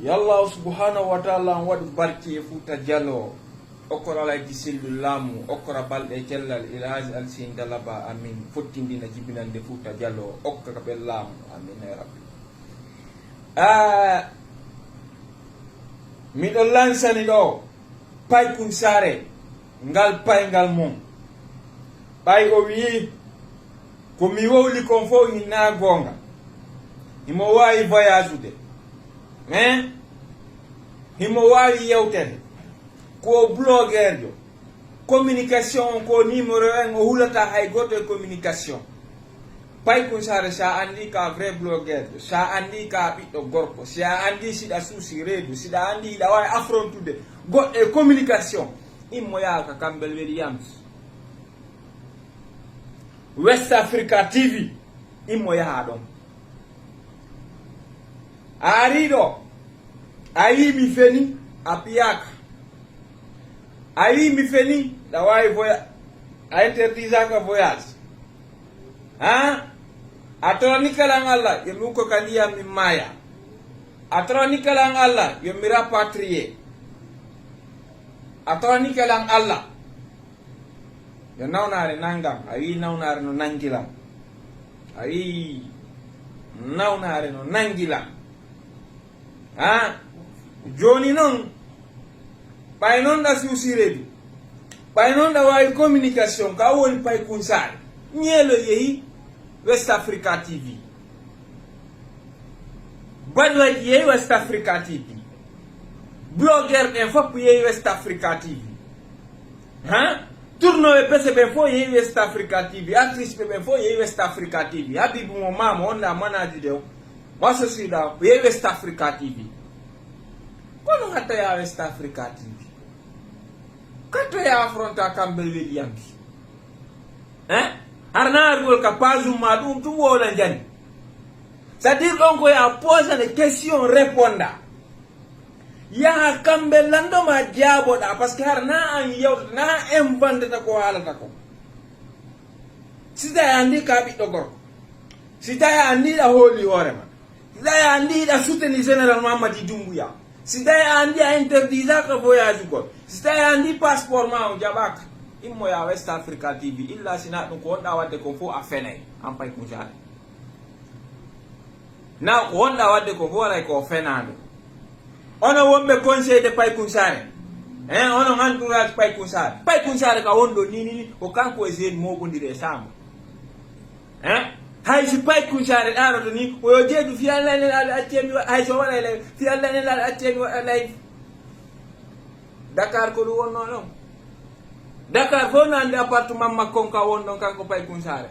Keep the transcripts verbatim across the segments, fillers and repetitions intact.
Yo Allahu subhanahu wa taala on waɗu barki e Fuuta Jaloo, okkora Alayji Sellu laamu, okkora balɗe e cellal, Elhaaji Alsiin Dalaba, amin, fottindina jibinande Fuuta Jaloo, okka ka ɓen laamu, amin, ya Rabbi. Ah, miɗo lansani ɗoo Paykun Saare ngal payngal mum. Ɓay o wi'i, ko mi wowli kon fow hinaa goonga. Himo waawi voyage-ude. Hein? Himo waawi yewtere. Ko o blogueurjo. Communication on ko numéro en, o hulata hay gooto e communication. Paykun Saare, si a anndi ka vrai blogueurjo, si a anndi ka ɓiɗɗo gorko, si a anndi siɗa suusi reedu, siɗa anndi hiɗa waawi affrontude goɗɗo e communication, immo yaha ka Campbell Williams. West Africa T V, immo yaha ɗon. A arii ɗoo, a yii mi feni, a piyaaka. A yii mi feni, ɗa waawi voya-, a interdisaka voyage. Ha? A torani kalan Allah, yo mi ukko ka ndiyam min maaya. A torani kalan Allah, yo mi rapatrier. A torani kalan Allah. Yo nawnaare nangam, a yii nawnaare no nangilam. A yii nawnaare no nangilam. Ha? Jooni non, ɓay non ɗa suusi reedu, ɓay non ɗa waawi communication, ka woni Paykun Saare. Ñeelo yehi West Africa T V. Baɗi waɗi yehi West Africa T V. Blogger ɓen fof yehi West Africa T V. Ha? Tournooɓe bese ɓen fof yehi West Africa T V. Artiste ɓe ɓen fof yehi West Africa T V. Habibu mo maamo on na manajude o. Waso Sida, o yehi West Africa T V. Kono hatta ya West Africa T V. Katto ya affronta Campbell Williams. Hein? Harna argol ka page ma ɗum, ɗum wona jani. C'est-à-dire ɗon ko ya posane question réponda. Yaha kamɓe lanndo ma jaaboɗa, parce que hara na an yewtata, na an inventata ko haalata ko. Si tawi a anndi ka ɓiɗɗo gorko, si tawi a anndi ɗa hooli hoore ma, si tawi a anndi ɗa soutenir Général Mamadou Doumbouya, si tawi a anndi a interdisaka voyage gol, si tawi a anndi passeport ma on jaɓaka, immo ya West Africa T V, illa si na ɗum ko wonɗa waɗde kon fof a fenay, an Paykun Saare. Na ko wonɗa waɗde ko fof waray ko fenaande. Onon wonɓe conseil de Paykun Saare, hein, onon entourage Paykun Saare. Paykun Saare ka wonɗo ni, ni, ni, ko kanko e Zeni mooɓondiri e Saamba. Hein? Hay si Paykun Saare ɗaaroto ni, o yo jeedu fi Allah enen Allah accee mi wa-, hay so waɗay lay, fi Allah enen Allah accee mi waɗa lay. Dakar ko ɗum wonnoo ɗon. Dakar fof no anndi appartement makko on ka won ɗon, kanko Paykun Saare.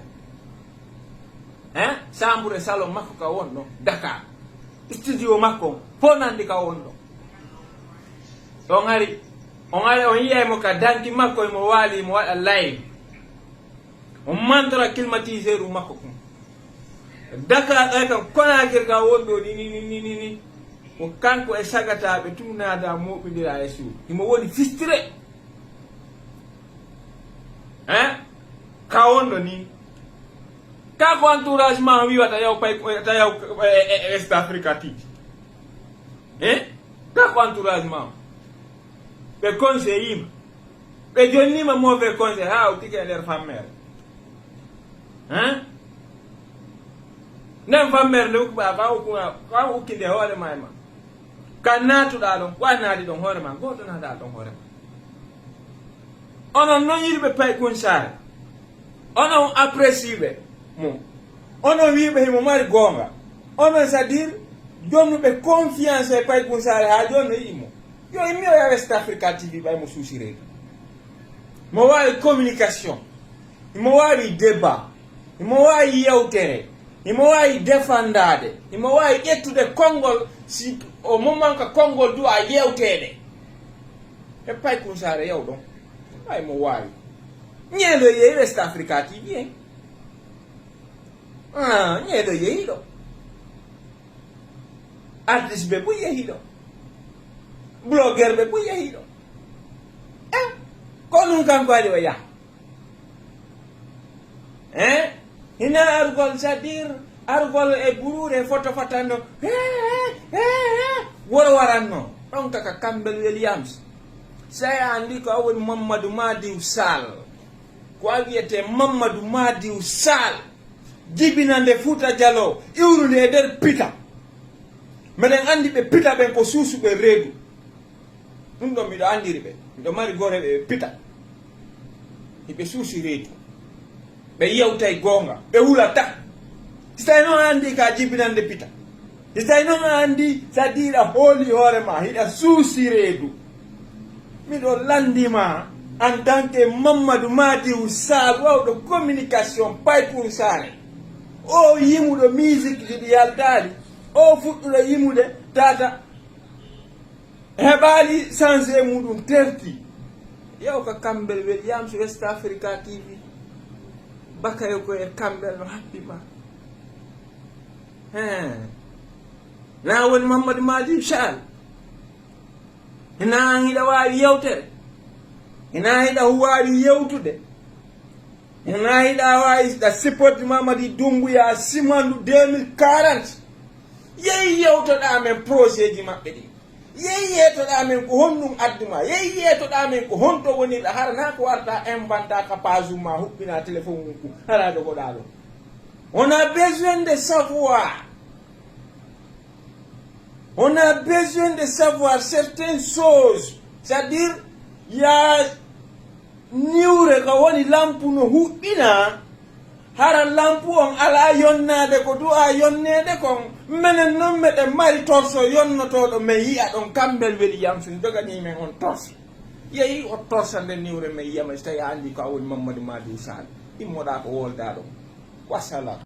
Hein? Chambre e salon makko ka won ɗon. Dakar. Studio makko on fof no anndi ka won ɗon. On ari, on ari, on yiyay mo ka danki makko, emo waali, emo waɗa live. On mantora climatiseur makko kon. Dakar ɗo kam, Conakry ka won ɗo ni, ni, ni, ni, ni, ni. Ko kanko e sagataaɓe tun naada mooɓindira e suudu. Himo woni fistré. Hein? Ka won ɗo ni. Ka ko entourage ma wiwata yaw pay, ta yaw, eh, eh, eh, West Africa tigi. Hein? Ka ko entourage ma. Ɓe conseillima. Ɓe jonnima mauvais conseil haa o tigi e nder fammere. Hein? Nden fammere nde ukki ɓa, ka ukku-, ka ukkinde hoore ma e ma. Ka naatuɗa ɗon, wa naati ɗon hoore ma, gooto naata ɗon hoore ma. Onon non yiɗuɓe Paykun Saare. Onon appréciiɓe mo. Onon wiiɓe himo mari goonga. Onon, c'est-à-dire, jonnuɓe confiance e Paykun Saare haa jooni no yiɗi mo. Yo immi o yaha West Africa T V ɓay mo suusi reedu. Mo waawi communication. Himo waawi débat. Himo waawi yewtere. Himo waawi defandaade. Himo waawi ƴettude konngol si o moment ka konngol duwa yewteede. E Paykun Saare yaw ɗon. Ɓay mo waawi. Ñeeɗo yehi West Africa T V en. Ah, ñeeɗo yehi ɗo. Artiste ɓe buy yehi ɗo. Blogger ɓe buy yehi ɗo. Eh, ko ɗum kanko waɗi o yaha. Eh? Hina arugol, c'est-à-dire, arugol e buruure, foto fatando. Eh, eh, eh, eh. Woro wara. Anno ɗon kaka Campbell Williams. Sey a anndi ko a woni Mamadou Madiou Sall. Ko a wiyetee Mamadou Madiou Sall. Jibinande Fuuta Jaloo, iwrunde e nder pita. Meɗen anndi ɓe pita ɓen ko suusuɓe reedu. Ɗum ɗon miɗo anndiri ɓe. Miɗo mari gore ɓe pita. Hiɓe suusi reedu. Ɓe yewtay goonga. Ɓe hulata. Si tawi noon a anndi ka jibinande pita. Si tawi noon a anndi, c'est-à-dire a hooli hoore ma, hiɗa suusi reedu. Miɗo lanndi ma en tant que Mamadou Madiou Sall, wawɗo communication, Paypuru Saare. O yimuɗo musique ji ɗi yaltaali. O fuɗɗuɗo yimude tata. Heɓaali changé muɗum terti. Yaw ka Campbell Williams West Africa T V. Bakayo ko e Campbell no happi ma. He. Na woni Mamadou Madiou Sall. Hina an hiɗa waawi yewtere. Hina hiɗa waawi yewtude. Hina hiɗa waawi ɗa supporti Mamadi Doumbouya Simandu deux mille quarante. Yehi yewtoɗa men projet ji maɓɓe ɗi. Yehi yeetoɗa men ko honɗum addi ma. Yehi yeetoɗa men ko honto wonirɗa. Hara na ko warta inventa ka page ma huɓɓina téléphone mum ku. Hara jogoɗa ɗo. On a besoin de savoir. On a besoin de savoir certaines choses. C'est-à-dire, il y a niwre ko woni lampu no huɓɓina. Hara lampu on ala yonnaade ko du'a yonneede kon. Menen non meɗen mari torso yonnotooɗo men yi'a ɗon Campbell Williams no joganii men on torso. Yehi o torsa nde niwre men yiyama si tawi a anndi ko a woni Mamadou Madiou Sall. Immoɗa ko wolda ɗon. Wassalam.